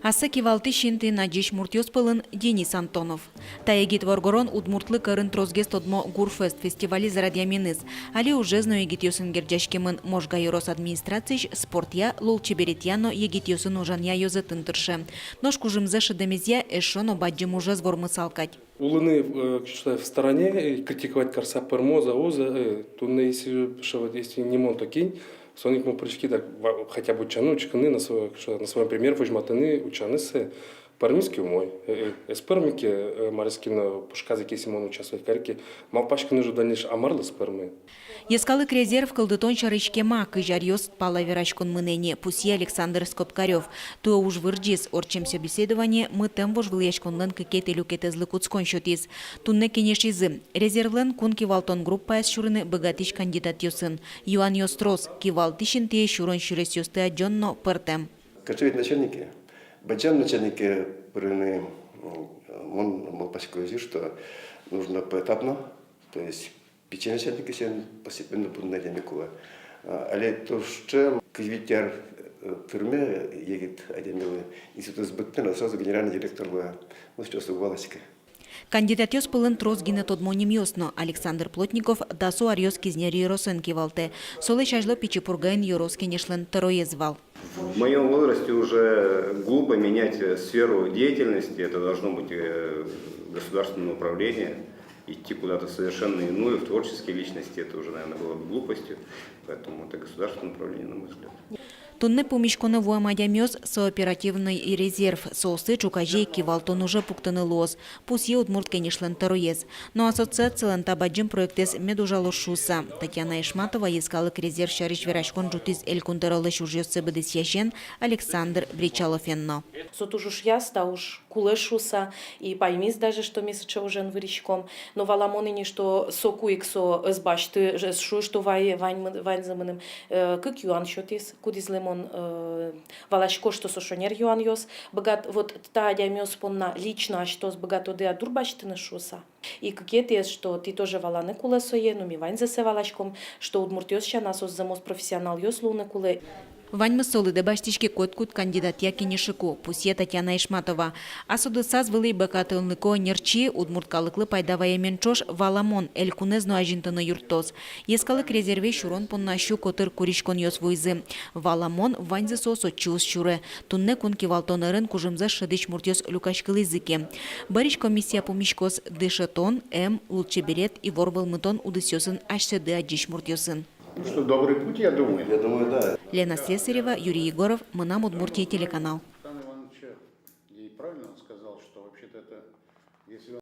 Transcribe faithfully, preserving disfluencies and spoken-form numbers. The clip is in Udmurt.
Ассэ кивалтӥсь интыын адӟись муртъёс пӧлын Денис Антонов. Та егит воргорон удмуртлы кӧрын тросгес тодмо «Гурфест» фестивализ радъяменыз. Али ужез но егитъёсын герӟаськемын. Можга ёрос администрациысь спортъя, лулчеберетъя но егитъёсын ужанъя ёзэтын тырше. Нош кужымзэ шӧдэмезъя эшшо но бадӟым ужез вормысал кадь. Улыны, э, что в стороне, э, критиковать карыса пӧрмоз-а, уз-а, э, туннэ если, что вот если не мон, то кин, соин ик мон пыриськи дак, ва-, хотя бы утчаны, учкыны, на сво-, что на своём примере возьматыны, утчаны сое, пӧрмиз ке, умой, э, э, ӧз пӧрмы ке, э, мар ке но, пушказ ик если мон участвовать кари ке, малпаськыны уже дальнейшем, а марлы ӧз пӧрмы. Йӧскалык резерв кылдытон сярысь кема кызь аръёс пала вераськон мынэ ни, пусъе Александр Скобкарёв. Туэ уж вырӟиз, ортчем собеседование мытэм вожвылъяськонлэн кыкетӥ люкетэзлы кутскон сётӥз. Туннэ кенешизы: резервлэн кун кивалтон группаез сюрыны быгатӥсь кандидатъёсын. Юанъёс трос, кивалтӥсь интые сюрон сюресъёсты адӟон но пӧртэм. Кыӵе ведь начальнике? Бадӟым начальнике пырыны, м, мон малпасько озьы, что нужно поэтапно, то есть пичи начальникысен постепенно пырыны адями кулэ. А, али туж ӵем, кызь вить ар, э, тырме егит адямилы, институтсэ быдтэ но сразу генеральный директор луэ, ну, сейчас уг валаськы. Кандидатъёс пӧлын трос гинэ тодмо нимъёс но. Александр Плотников дасо аръёс Кизнер ёросын кивалтэ. Солэсь азьло Пичи Пургаын ёрос кенешлэн тӧроез вал. В моём возрасте уже глупо менять, э, сферу деятельности. Это должно быть, э, государственное управление. Идти куда-то совершенно иную, в творческие личности, это уже, наверное, было бы глупостью. Поэтому это государственное управление, на мой взгляд. Туннэ пумиськонэ вуэм адямиос — со оперативный резерв, соосты ӵуказе ик кивалтон уже пуктыны луоз, пусъе Удмурт Кенешлэн тӧроез. Но ассоциациялэн та бадӟым проектэз мед ужалоз шуыса. Татьяна Ишматова йӧскалык резерв сярысь вераськон ӝутӥз Элькун тӧролэсь ужъёссэ быдэсъясен Александр Бречаловен но. Со туж ушъяз та уж кулэ шуыса, и паймиз даже, что ми сыӵе ужен выриськом. Но валамон ини, что соку ик со ӧз басьты, ӧз шуы, что вай-, ваньмы-, ваньзэ мыным, э, кык юан сётӥз, кудӥзлы мон, э, валасько, что со шонер юанъёс. Быгат-, вот та адямиос понна лично асьтэос быгатоды-а дурбасьтыны шуыса. И кыкетӥез, что тӥ тоже валаны кулэ сое, но ми ваньзэ сое валаськом, что удмуртъёс сяна соос зэмос профессионалъёс луыны кулэ. Ваньмыз со лыдэ басьтӥське котькуд кандидатъя кенешыку, пусъе Татьяна Ишматова. Ас удысаз вылӥ быгатонлыко ӧнерчи удмурт калыклы пайда ваемен ӵош, валамон, элькунэз но азинтыны юрттоз. Йӧскалык резерве сюрон понна сю котыр куриськонъёс вуизы. Валамон, ваньзы соос отчы уз сюре. Туннэ кун кивалтон ӧрын кужымзэс шӧдӥсь муртъёс люкаськылӥзы ке. Бӧрысь комиссия пумиськоз дышетон, эм, лулчеберет, ивор вӧлмытон удысъёсын асьсэды адӟись муртъёсын. Ну что, добрый путь, я думаю. Я думаю, да. Лена Слесарева, Юрий Егоров, «Мынам Удмуртие» телеканал.